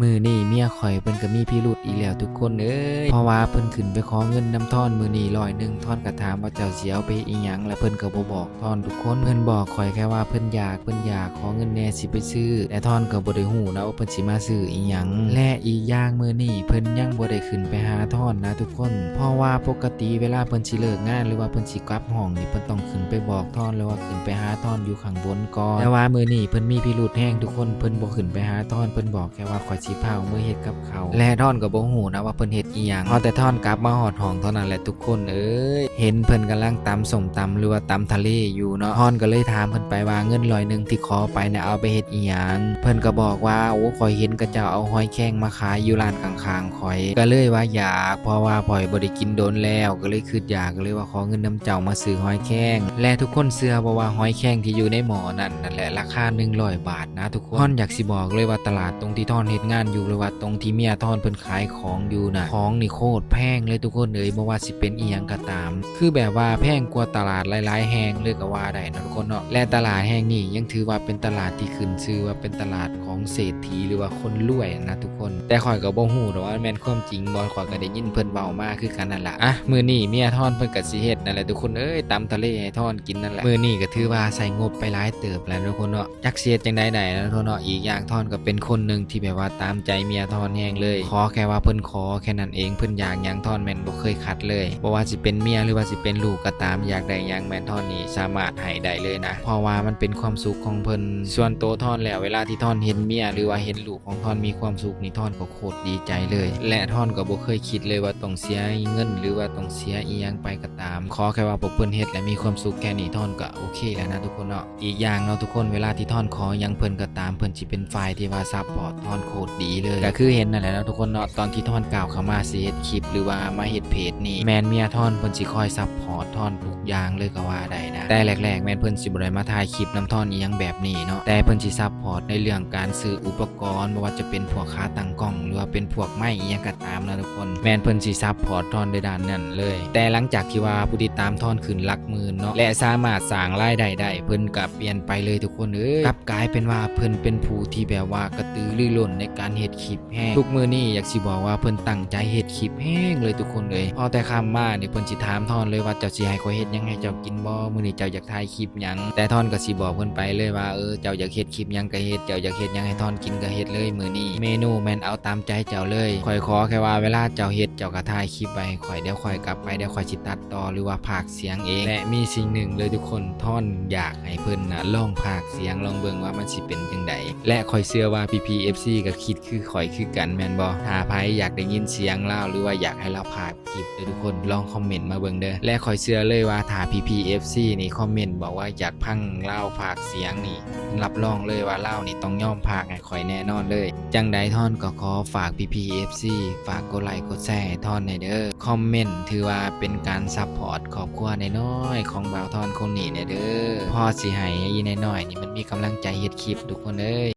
ມື້ນີ້ເມຍຂ້ອຍເພິ່ນກໍມີພິລຸດອີກແລ້ວທຸກຄົນເອີຍ ເພາະວ່າເພິ່ນຂຶ້ນໄປຂໍເງິນນຳທອນມື້ນີ້ຮ້ອຍໜຶ່ງ ທອນກໍຖາມວ່າເຈົ້າຊິເອົາໄປເຮັດອີ່ຫຍັງ ແລະເພິ່ນກໍບໍ່ບອກທອນທຸກຄົນ ເພິ່ນບອກຂ້ອຍແຄ່ວ່າເພິ່ນຢາກ ເພິ່ນຢາກ ຂໍເງິນແດ່ຊິໄປຊື້ ແຕ່ທອນກໍບໍ່ໄດ້ຮູ້ນະວ່າເພິ່ນຊິມາຊື້ອີ່ຫຍັງ ແລະອີກຢ່າງມື້ນີ້ເພິ່ນຍັງບໍ່ໄດ້ຂຶ້ນໄປຫາທອນນະທຸກຄົນ ເພາະວ່າປົກກະຕິເວລາເພິ່ນຊິເລີກງານ ຫຼືວ່າເພິ່ນຊິກັບຫ້ອງນີ້ ເພິ່ນຕ້ອງຂຶ້ນໄປບອກທອນ ຫຼືວ່າຂຶ້ນໄປຫາທອນຢູ່ຂ້າງບົນກ່ອນ ແຕ່ວ່າມື້ນີ້ເພິ່ນມີພິລຸດແຮງທຸກຄົນ ເພິ່ນບໍ່ຂຶ້ນໄປຫາທອນ ເພິ່ນບອກ ແຄ່ວ່າຂ້ອຍຊິພາອອກເມືອເຮັດກັບເຂົ້າ ແລະທອນກໍບໍ່ຮູ້ນະວ່າເພິ່ນເຮັດອີ່ຫຍັງ ພໍແຕ່ທອນກັບມາຮອດຫ້ອງເທົ່ານັ້ນແຫຼະທຸກຄົນເອີຍ ເຫັນເພິ່ນກຳລັງຕຳສົ້ມຕຳ ຫຼືວ່າຕຳທະເລຢູ່ເນາະ ທອນກໍເລີຍຖາມເພິ່ນໄປວ່າ ເງິນຮ້ອຍໜຶ່ງທີ່ຂໍໄປນະ ເອົາໄປເຮັດອີ່ຫຍັງ ເພິ່ນກໍບອກວ່າ ໂອ້ ຂ້ອຍເຫັນເຂົາເຈົ້າເອົາຫອຍແຄງມາຂາຍຢູ່ຮ້ານຂ້າງໆຂ້ອຍ ກໍເລີຍວ່າຢາກ ເພາະວ່າຂ້ອຍບໍ່ໄດ້ກິນດົນແລ້ວ ກໍເລີຍຄິດຢາກ ກໍເລີຍວ່າຂໍເງິນນຳເຈົ້າມາຊື້ຫອຍແຄງ ແລະທຸກຄົນເຊື່ອບໍ່ວ່າຫອຍແຄງທີ່ຢູ່ໃນໝໍ້ນັ້ນ ນັ້ນແຫຼະລາຄາໜຶ່ງຮ້ອຍບາດ ນະທຸກຄົນ ທອນຢາກຊິບອກເລີຍວ່າຕະຫຼາດຕົງທີ່ທອນເຮັດງານຢູ່ ຫຼືວ່າຕົງທີ່ເມຍທອນເພິ່ນຂາຍຂອງຢູ່ນະ ຂອງນີ້ໂຄດແພງເລີຍທຸກຄົນເອີຍ ບໍ່ວ່າຊິເປັນອີ່ຫຍັງກໍຕາມ ຄືແບບວ່າແພງກວ່າຕະຫຼາດຫຼາຍໆແຫ່ງເລີຍກໍວ່າໄດ້ເນາະທຸກຄົນເນາະ ແລະຕະຫຼາດແຫ່ງນີ້ຍັງຖືວ່າເປັນຕະຫຼາດທີ່ຂຶ້ນຊື່ວ່າເປັນຕະຫຼາດຂອງເສດຖີ ຫຼືວ່າຄົນລວຍນະທຸກຄົນ ແຕ່ຂ້ອຍກໍບໍ່ຮູ້ດອກວ່າແມ່ນຄວາມຈິງບໍ່ ຂ້ອຍກໍໄດ້ຍິນເພິ່ນເວົ້າມາຄືກັນນັ້ນລະ ອະ ມື້ນີ້ເມຍທອນເພິ່ນກໍຊິເຮັດນັ້ນແຫຼະທຸກຄົນເອີຍ ຕຳທະເລໃຫ້ທອນກິນນັ້ນແຫຼະ ມື້ນີ້ກໍຖືວ່າໃຊ້ງົບໄປຫຼາຍເຕີບແລ້ວທຸກຄົນເນາະ ຈັກຊິເຮັດຈັ່ງໃດໄດ້ນະທຸກຄົນເນາະ ອີກຢ່າງທອນກໍເປັນຄົນໜຶ່ງທີ່ແບບວ່າຕາມໃຈເມຍທອນແຮງເລີຍ ຂໍແຄ່ວ່າເພິ່ນຂໍແຄ່ນັ້ນເອງ ເພິ່ນຢາກຫຍັງທອນແມ່ນບໍ່ເຄີຍຂັດເລີຍ ບໍ່ວ່າຊິເປັນເມຍ ຫຼືວ່າຊິເປັນລູກກໍຕາມ ຢາກໄດ້ຫຍັງແມ່ນທອນນີ້ສາມາດໃຫ້ໄດ້ເລີຍນະ ເພາະວ່າມັນເປັນຄວາມສຸກຂອງເພິ່ນ ສ່ວນໂຕທອນແລ້ວ ເວລາທີ່ທອນເຫັນເມຍ ຫຼືວ່າເຫັນລູກຂອງທອນມີຄວາມສຸກນີ້ ທອນກໍໂຄດດີໃຈເລີຍ ແລະທອນກໍບໍ່ເຄີຍຄິດເລີຍວ່າຕ້ອງເສຍເງິນ ຫຼືວ່າຕ້ອງເສຍອີ່ຫຍັງໄປກໍຕາມ ຂໍແຄ່ວ່າພວກເພິ່ນເຮັດ ແລະມີຄວາມສຸກແຄ່ນີ້ ທອນກໍໂອເຄແລ້ວນະທຸກຄົນເນາະ ອີກຢ່າງເນາະທຸກຄົນ ເວລາທີ່ທອນຂໍຫຍັງເພິ່ນກໍຕາມ ເພິ່ນຊິເປັນຝ່າຍທີ່ວ່າຊັບພອດທອນໂຄດດີເລີຍ ກໍຄືເຫັນນັ້ນແຫຼະເນາະທຸກຄົນເນາະ ຕອນທີ່ທອນກ້າວເຂົ້າມາຊິເຮັດຄລິບ ຫຼືວ່າມາເຮັດເພຈນີ້ ແມ່ນເມຍທອນເພິ່ນຊິຄອຍຊັບພອດທອນທຸກຢ່າງເລີຍກໍວ່າໄດ້ນະ ແຕ່ແລກໆແມ່ນເພິ່ນຊິບໍ່ໄດ້ມາຖ່າຍຄລິບນຳທອນອີ່ຫຍັງແບບນີ້ເນາະ ແຕ່ເພິ່ນຊິຊັບພອດໃນເລື່ອງການຊື້ອຸປະກອນ ບໍ່ວ່າຈະເປັນພວກຂາຕັ້ງກ້ອງ ຫຼືວ່າເປັນພວກໄມອີ່ຫຍັງກໍຕາມນະທຸກຄົນ ແມ່ນເພິ່ນຊິຊັບພອດທອນໃນດ້ານນັ້ນເລີຍ ແຕ່ຫຼັງຈາກທີ່ວ່າຜູ້ຕິດຕາມທອນຂຶ້ນຫຼັກ ໝື່ນເນາະ ແລະສາມາດສ້າງລາຍໄດ້ໄດ້ ເພິ່ນກະປ່ຽນໄປເລີຍທຸກຄົນເອີຍ ກັບກາຍເປັນວ່າເພິ່ນເປັນຜູ້ທີ່ແບບວ່າກະຕືລືລົ້ນໃນການເຮັດຄລິບແຮງ ທຸກມື້ນີ້ຢາກຊິບອກວ່າເພິ່ນຕັ້ງໃຈເຮັດຄລິບແຮງເລີຍທຸກຄົນເອີຍ ພໍແຕ່ຄ່ຳມານີ້ເພິ່ນຊິຖາມທອນເລີຍວ່າ ເຈົ້າຊິໃຫ້ຂ້ອຍເຮັດຫຍັງໃຫ້ເຈົ້າກິນບໍ່? ມື້ນີ້ເຈົ້າຢາກຖ່າຍຄລິບຫຍັງ? ແຕ່ທອນກໍຊິບອກເພິ່ນໄປເລີຍວ່າ ເອີ ເຈົ້າຢາກເຮັດຄລິບຫຍັງກໍເຮັດ ເຈົ້າຢາກເຮັດຫຍັງໃຫ້ທອນກິນກໍເຮັດເລີຍ ມື້ນີ້ເມນູແມ່ນເອົາຕາມໃຈເຈົ້າເລີຍ ຂ້ອຍຂໍແຄ່ວ່າເວລາເຈົ້າເຮັດ ເຈົ້າກໍຖ່າຍຄລິບໄວ້ໃຫ້ຂ້ອຍ ດຽວຂ້ອຍກັບໄປ ດຽວຂ້ອຍຊິຕັດ ຕໍ່ ຫຼືວ່າພາກສຽງເອງ ແລະມີສິ່ງໜຶ່ງເລີຍທຸກຄົນ ທອນຢາກໃຫ້ເພິ່ນນະລອງພາກສຽງລອງເບິ່ງວ່າມັນຊິເປັນຈັ່ງໃດ ແລະຂ້ອຍເຊື່ອວ່າພີ່ໆເອັຟຊີກໍຄິດຄືຂ້ອຍຄືກັນແມ່ນບໍ່? ຖ້າໃຜຢາກໄດ້ຍິນສຽງລາວ ຫຼືວ່າຢາກໃຫ້ລາວພາກຄລິບເດີທຸກຄົນ ລອງຄອມເມັນມາເບິ່ງເດີ ແລະຂ້ອຍເຊື່ອເລີຍວ່າຖ້າພີ່ໆເອັຟຊີນີ້ຄອມເມັນບອກວ່າຢາກຟັງລາວພາກສຽງນີ້ ຮັບຮອງເລີຍວ່າລາວນີ້ຕ້ອງຍອມພາກໃຫ້ ຂ້ອຍແນ່ນອນເລີຍ ຈັ່ງໃດທອນກໍຂໍຝາກພີ່ໆເອັຟຊີ ຝາກກົດໄລກົດແຊໃຫ້ທອນແດ່ເດີ ຄອມເມັນຖືວ່າເປັນການຊັບພອດຄອບຄົວນ້ອຍໆຂອງບ່າວທອນຄົນນີ້ແດ່ເດີ ພໍຊິໃຫ້ອີ່ນ້ອຍໆນີ້ມັນມີກຳລັງໃຈເຮັດຄລິບທຸກຄົນເອີຍ.